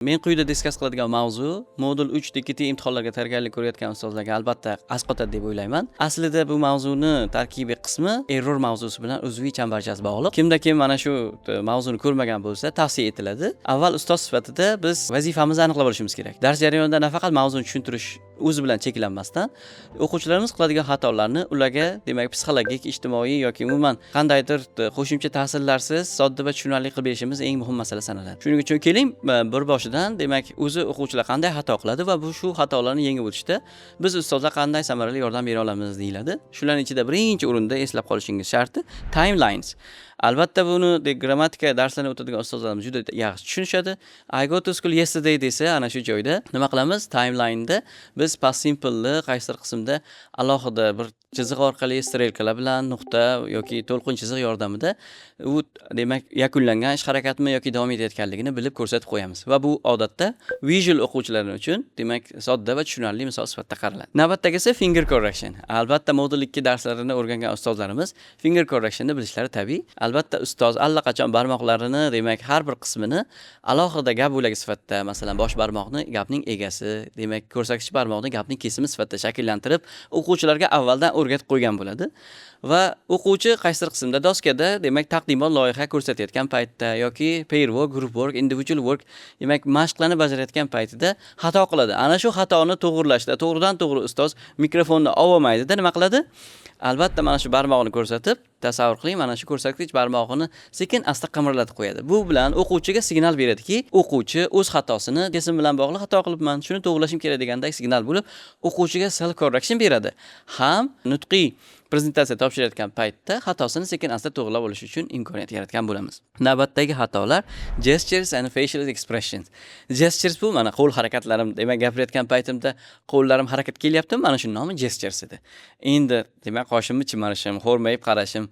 Men quyida discuss qiladigan mavzu modul 3 DKT imtihonlarga tayyorgarlik ko'rayotgan ustozlarga albatta asqotadi deb o'ylayman. Aslida bu mavzuni tarkibiy qismi error mavzusi bilan uzviy chambarchas bog'liq. Kimda kim mana shu mavzuni ko'rmagan bo'lsa, tavsiya etiladi. Avval ustoz sifatida biz vazifamizni aniqlab olishimiz kerak. Dars jarayonida nafaqat mavzuni tushuntirish o'zi bilan cheklanmasdan, o'quvchilarimiz qiladigan xatolarni ularga, demak, psixologik, ijtimoiy yoki umuman qandaydir qo'shimcha ta'sirlarsiz sodda va tushunarli qilib berishimiz eng muhim masala sanaladi. Shuning uchun keling, bir boshidan, demak, o'zi o'quvchilar qanday xato qiladi va bu shu xatolarni yengib o'tishda biz ustozlar qanday samarali yordam bera olamiz deyiladi. Shularning ichida birinchi o'rinda eslab qolishingiz sharti timelines. Albatta, buni grammatika darslarini o'tadigan ustozlarimiz juda yaxshi tushunishadi. "I go to school yesterday" desa, ana shu joyda nima qilamiz? Timeline'da biz past simple'ni qaysidir qismda alohida bir chiziq orqali, strelkalar bilan, nuqta yoki to'lqin chiziq yordamida u, demak, yakunlangan ish harakatmi yoki davom etayotganligini bilib ko'rsatib qo'yamiz va bu odatda visual o'quvchilar uchun, demak, sodda va tushunarli misol sifatida qaraladi. Navbatdagisi finger correction. Albatta, modul 2 darslarini o'rgangan ustozlarimiz finger correctionni bilishlari tabiiy. Albatta, ustoz allaqachon barmoqlarini, demak, har bir qismini alohida gap bo'lagi sifatida, masalan, bosh barmoqni gapning egasi, demak, ko'rsatkich barmoqni gapning kesimi sifatida shakllantirib, o'quvchilarga avvaldan o'rgatib qo'ygan bo'ladi. Va o'quvchi qaysidir qismda doskada, demak, taqdimot loyiha ko'rsatayotgan paytda yoki pair work, group work, individual work, demak, mashqlarni bajarayotgan paytida xato qiladi. Ana shu xatoni to'g'irlashda to'g'ridan to'g'ri ustoz mikrofonni olmaydida, nima qiladi? Albatta, mana shu barmog'ini ko'rsatib, tasavvur qiling, mana shu ko'rsatkich barmog'ini sekin asta qimirlatib qo'yadi. Bu bilan o'quvchiga signal beradiki, o'quvchi o'z xatosini, kesim bilan bog'liq xato qilibman, shuni to'g'irlashim kerak degandek signal bo'lib, o'quvchiga self correction beradi. Ham nutqiy prezentatsiya topshirayotgan paytda xatosini sekin asta to'g'irlab olish uchun imkoniyat yaratgan bo'lamiz. Navbatdagi xatolar gestures and facial expressions. Gestures bu mana qo'l harakatlarim, demak, gapirayotgan paytimda qo'llarim harakat kelyaptimi? Mana shuni nomi gestures edi. Endi, demak, qoshimni chimirishim, xo'rmayib qarashim,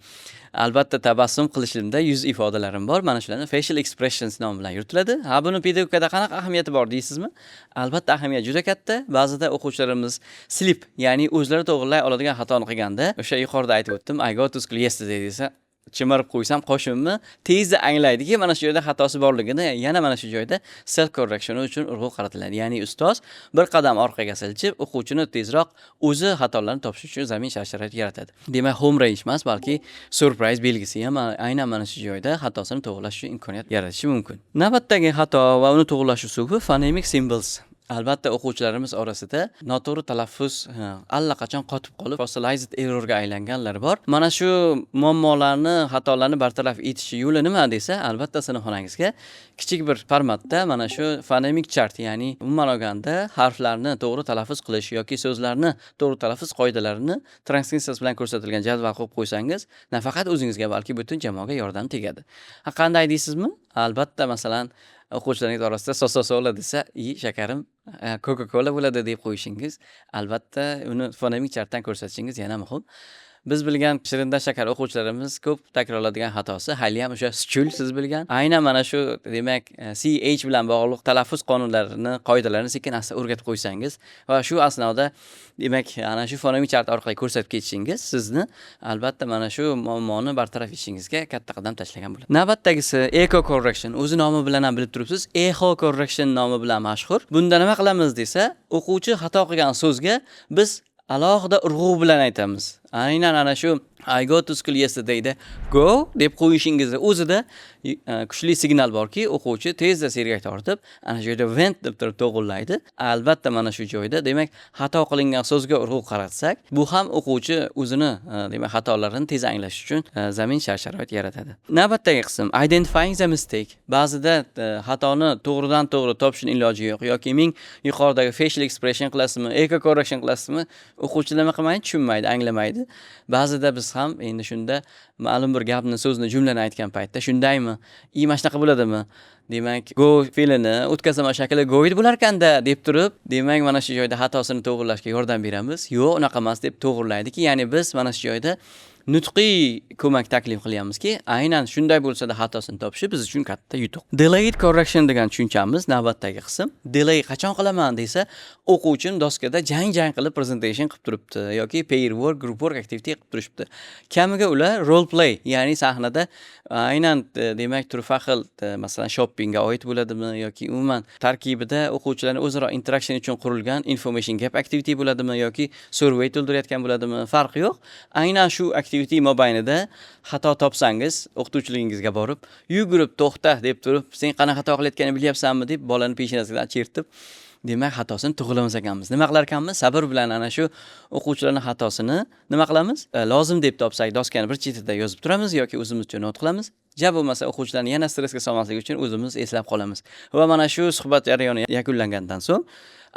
albatta tabassum qilishimda yuz ifodalarim bor. Mana shularni facial expressions nomi bilan yuritiladi. Ha, buni pedagogikada qanaqa ahamiyati bor deysizmi? Albatta, ahamiyati juda katta. Ba'zida o'quvchilarimiz slip, ya'ni o'zlari to'g'rilay oladigan xatoni qilganda, o'sha yuqorida aytib o'tdim, "I go to school yesterday" desa, chimirib qo'ysam qoshimni, tezda anglaydiki, mana shu yerda xatosi borligini, yana mana shu joyda self correction uchun urg'u qaratiladi. Ya'ni ustoz bir qadam orqaga siljib, o'quvchini tezroq o'zi xatolarni topish uchun zamin shart sharoit yaratadi. Demak, home range emas, balki surprise belgisi ham aynan mana shu joyda xatosini to'g'irlash uchun imkoniyat yaratishi mumkin. Navbatdagi xato va uni to'g'irlash uslubi phonemic symbols. Albatta, o'quvchilarimiz orasida noto'g'ri talaffuz allaqachon qotib qolib, fossilized errorga aylanganlar bor. Mana shu muammolarni, xatolarni bartaraf etish yo'li nima desa, albatta, sinfxonangizga kichik bir formatda mana shu phonemic chart, ya'ni umuman olganda harflarni to'g'ri talaffuz qilish yoki so'zlarni to'g'ri talaffuz qoidalarini transkripsiyasi bilan ko'rsatilgan jadval qo'yib qo'ysangiz, nafaqat o'zingizga, balki butun jamoaga yordam tegadi. Ha, qanday deysizmi? Albatta, masalan, o'quvchilaringiz orasida "sososola" desa, "I shakarim, Coca-Cola bo'ladi" deb qo'yishingiz, albatta, uni phonemic chartdan ko'rsatishingiz yana muhim. Biz bilgan shirindan shakar o'quvchilarimiz ko'p takrorlaydigan xatosi haliyam o'sha schul, siz bilgan. Aynan mana shu, demak, CH bilan bog'liq talaffuz qonunlarini, qoidalarini sekin asta o'rgatib qo'ysangiz va shu asnoda, demak, ana shu phonemic chart orqali ko'rsatib ketishingiz sizni, albatta, mana shu muammoni bartaraf etishingizga katta qadam tashlagan bo'ladi. Navbatdagisi echo correction. O'zi nomi bilan ham bilib turibsiz, echo correction nomi bilan mashhur. Bunda nima qilamiz desa, o'quvchi xato qilgan so'zga biz alohida urg'u bilan aytamiz. Aynan ana shu "I go to school yesterday'da "go" deb qo'yishingizni o'zida kuchli signal borki, o'quvchi tezda sergak tortib, ana shu yerda "went" deb turib to'g'irlaydi. Albatta, mana shu joyda, demak, xato qilingan so'zga urg'u qaratsak, bu ham o'quvchi o'zini demak, xatolarini tez anglash uchun zamin shart sharoit yaratadi. Navbatdagi qism identifying the mistake. Ba'zida xatoni to'g'ridan to'g'ri topishning iloji yo'q yoki ming yuqoridagi facial expression qilasizmi, echo correction qilasizmi, o'quvchi nima qilmaydi, tushunmaydi, anglamaydi. Ba'zida biz ham endi shunda ma'lum bir gapni, so'zni, jumlani aytgan paytda "Shundaymi? I mana shunaqa bo'ladimi? Demak, go fe'lini o'tkazma shakli goed bo'larkanda" deb turib, demak, mana shu joyda xatosini to'g'irlashga yordam beramiz. "Yo'q, unaqa emas" deb to'g'irlaydiki, ya'ni biz mana shu joyda nutqiy ko'mak taklif qilyapmizki, aynan shunday bo'lsa-da xatosini topishi biz uchun katta yutuq. Delayed correction degan tushunchamiz navbatdagi qism. Delay qachon qilaman desa, o'quvchim doskada jang-jang qilib presentation qilib turibdi yoki pair work, group work activity qilib turishibdi. Kamiga ular role play, ya'ni sahnada aynan demak, turfa xil masalan, shoppingga oid bo'ladimi yoki umuman tarkibida o'quvchilarni o'zaro interaction uchun qurilgan information gap activity bo'ladimi yoki survey to'ldirayotgan bo'ladimi, farqi yo'q. Aynan shu activity mobaynida xato topsangiz, o'qituvchiligingizga borib, yugurib "To'xta!" deb turib, "Sen qanaqa xato qilayotganini bilyapsanmi?" deb bolani peshonasidan chertib, demak, xatosini to'g'rilamas ekanmiz. Nima qilar ekanmiz? Sabr bilan ana shu o'quvchilarning xatosini nima qilamiz? Lozim deb topsak, doskani bir chetida yozib turamiz yoki o'zimizcha note qilamiz. Ja bo'lmasa, o'quvchilarni yana stressga solmaslik uchun o'zimiz eslab qolamiz. Va mana shu suhbat jarayoni yakunlangandan so'ng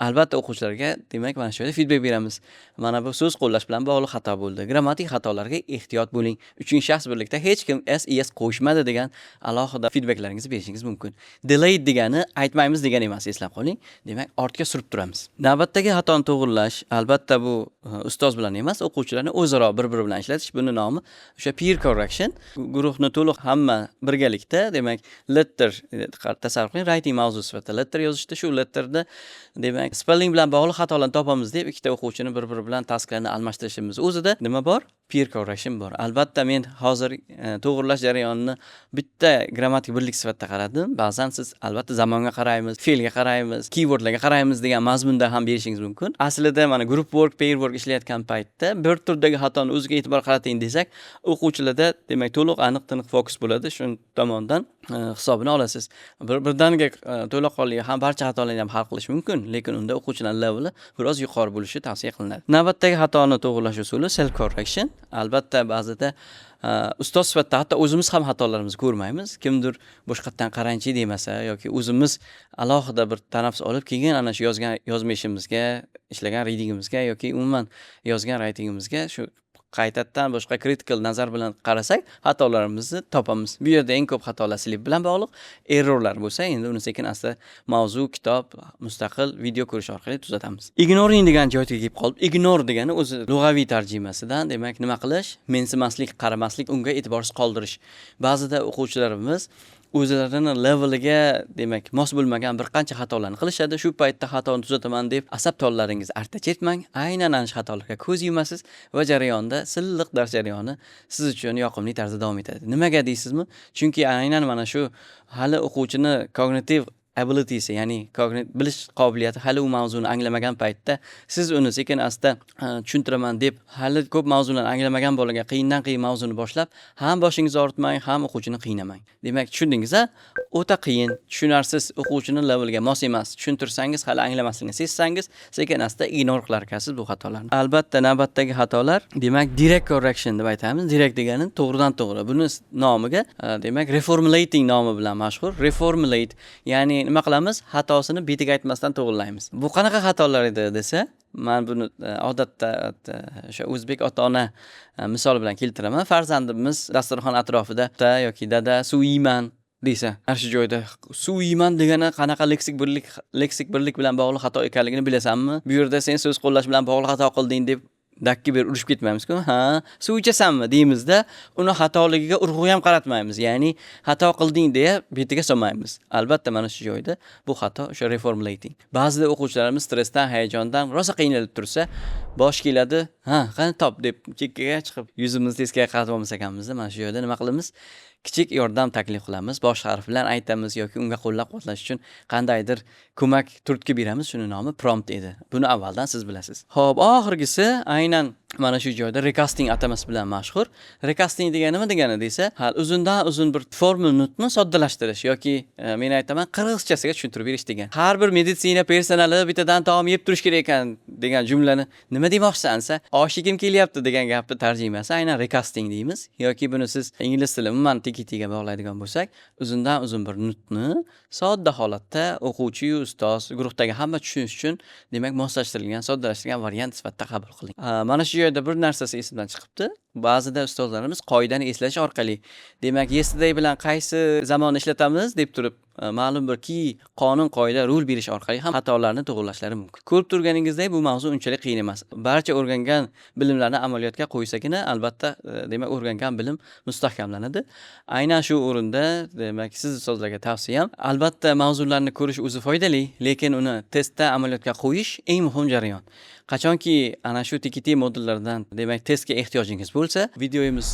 albatta o'quvchilarga, demak, mana shu yerda feedback beramiz. Mana bu so'z qo'llash bilan bog'liq xato bo'ldi. Grammatik xatolarga ehtiyot bo'ling. Uchinchi shaxs birlikda hech kim s, es qo'shmadi degan alohida feedbacklaringizni berishingiz mumkin. Delayed degani aytmaymiz degani emas, eslab qoling. Demak, ortga surib turamiz. Navbatdagi xatoni to'g'rilash, albatta, bu ustoz bilan emas, o'quvchilarni o'zaro bir-biri bilan ishlatish. Buni nomi o'sha peer correction. Guruhni to'liq hamma birgalikda, demak, letter tasavvur qiling, writing mavzusi sifatida letter yozishdi. Shu letterda, demak, spelling bilan bog'liq xatolarni topamiz deb ikkita o'quvchini bir-biri bilan tasklarni almashtirishimiz o'zida nima bor? Peer correction bor. Albatta, men hozir to'g'rilash jarayonini bitta grammatik birlik sifatida qaradim. Ba'zan siz albatta zamonga qaraymiz, fe'lga qaraymiz, keywordlarga qaraymiz degan mazmunda ham berishingiz mumkin. Aslida mana group work, pair work ishlayotgan paytda bir turdagi xatoni o'ziga e'tibor qarating desak, o'quvchilarda, demak, to'liq, aniq, tiniq fokus bo'ladi. Shu tomondan hisobini olasiz. Bir birdaniga to'laqonli ham barcha xatolarni ham hal qilish mumkin, lekin unda o'quvchilar leveli biroz yuqori bo'lishi tavsiya qilinadi. Navbatdagi xatoni to'g'rilash usuli self correction. Albatta, ba'zida ustoz sifatida hatto o'zimiz ham xatolarimizni ko'rmaymiz. Kimdir boshqatdan qarangchi demasa yoki o'zimiz alohida bir tanaffus olib, keyin ana shu yozgan yozma ishimizga, ishlagan readingimizga yoki umuman yozgan writingimizga shu qaytadan boshqa critical nazar bilan qarasak, xatolarimizni topamiz. Bu yerda eng ko'p xatolar slip bilan bog'liq. Errorlar bo'lsa, endi uni sekin asta mavzu, kitob, mustaqil video ko'rish orqali tuzatamiz. Ignoring degan joyga kelib qolib, ignore degani o'zi lug'aviy tarjimasidan, demak, nima qilish? Mensimaslik, qaramaslik, unga e'tiborsiz qoldirish. Ba'zida o'quvchilarimiz o'zlarini leveliga, demak, mos bo'lmagan bir qancha xatolarni qilishadi. Shu paytda xatoni tuzataman deb asab tollaringizni arta chertmang. Aynan ana shu xatolarga ko'z yumasiz va jarayonda silliq dars jarayoni siz uchun yoqimli tarzda davom etadi. Nimaga deysizmi? Chunki aynan mana shu hali o'quvchini kognitiv abilitysi, ya'ni bilish qobiliyati hali u mavzuni anglamagan paytda siz uni sekin asta tushuntiraman deb, hali ko'p mavzularni anglamagan bolaga qiyindan qiyin mavzuni boshlab, ham boshingizni og'ritmang, ham o'quvchini qiynamang. Demak, tushundingiz a? O'ta qiyin, tushunarsiz, o'quvchini leveliga mos emas. Tushuntirsangiz hali anglamasligini sezsangiz, sekin asta ignore qilar ekansiz bu xatolarni. Albatta, navbatdagi xatolar, demak, direct correction deb aytamiz. Direct degani to'g'ridan to'g'ri. Buni nomiga, demak, reformulating nomi bilan mashhur. Reformulate, ya'ni nima qilamiz? Xatosini betiga aytmasdan to'g'rilaymiz. Bu qanaqa xatolar edi desa, man buni odatda o'sha o'zbek ota-ona misoli bilan keltiraman. Farzandimiz dasturxon atrofida "ota" yoki "dada, suv yeyman" desa, ana shu joyda suv yeyman degani qanaqa leksik birlik bilan bog'liq xato ekanligini bilasanmi? Bu yerda sen so'z qo'llash bilan bog'liq xato qilding deb dakki berib urishib ketmaymiz-ku. "Ha, suv ichasanmi?" deymizda, uni xatoligiga urg'u ham qaratmaymiz. Ya'ni xato qilding deya betiga solmaymiz. Albatta, mana shu joyda bu xato o'sha reformulating. Ba'zida o'quvchilarimiz stressdan, hayajondan rosa qiynalib tursa, bosh keladi, "Ha, qani top" deb chekkaga chiqib yuzimizni teskari qaratib olmas ekanmizda, mana shu joyda nima qilamiz? Kichik yordam taklif qilamiz, bosh harf bilan aytamiz yoki unga qo'llab-quvvatlash uchun qandaydir ko'mak, turtki beramiz. Shuni nomi prompt edi. Buni avvaldan siz bilasiz. Xo'p, oxirgisi aynan mana shu joyda recasting atamasi bilan mashhur. Recasting degani nima degani desa, hali uzundan uzun bir formul nutqni soddalashtirish yoki men aytaman, qirg'izchasiga tushuntirib berish degan. Har bir meditsina personali bittadan taom yeb turish kerak ekan degan jumlani nima demoqchisan desa, osh yegim kelyapti degan gapni tarjimasi aynan recasting deymiz yoki buni siz ingliz tili umuman TKTga bog'laydigan bo'lsak, uzundan uzun bir nutqni sodda holatda o'quvchi-yu ustoz, guruhdagi hamma tushunish uchun, demak, moslashtirilgan, soddalashtirilgan variant sifatida qabul qiling. Mana shu joyda bir narsasi esimdan chiqibdi. Ba'zida ustozlarimiz qoidani eslash orqali, demak, yesterday bilan qaysi zamonni ishlatamiz deb turib, ma'lum bir key qonun, qoida, rule berish orqali ham xatolarni to'g'rilashlari mumkin. Ko'rib turganingizdek, bu mavzu unchalik qiyin emas. Barcha o'rgangan bilimlarni amaliyotga qo'ysagina, albatta, demak, o'rgangan bilim mustahkamlanadi. Aynan shu o'rinda, demak, siz ustozlarga tavsiyam, albatta, mavzularni ko'rish o'zi foydali, lekin uni testda amaliyotga qo'yish eng muhim jarayon. Qachonki ana shu TKT modullardan, demak, testga ehtiyojingiz bo'lsa, videomiz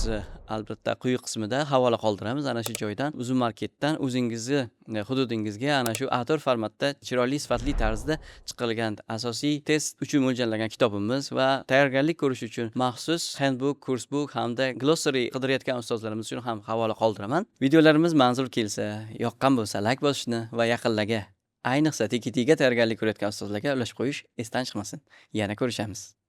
albatta quyi qismida havola qoldiramiz. Ana shu joydan, Uzum Marketdan o'zingizni hududingizga ana shu A4 formatda chiroyli, sifatli tarzda chiqarilgan asosiy test uchun mo'ljallangan kitobimiz va tayyorgarlik ko'rish uchun maxsus handbook, kursbook hamda glossary qidirayotgan ustozlarimiz uchun ham havola qoldiraman. Videolarimiz manzur kelsa, yoqqan bo'lsa, layk bosishni va yaqinlarga, ayniqsa, TKTga tayyorgarlik ko'rayotgan ustozlarga ulashib qo'yish esdan chiqmasin. Yana ko'rishamiz.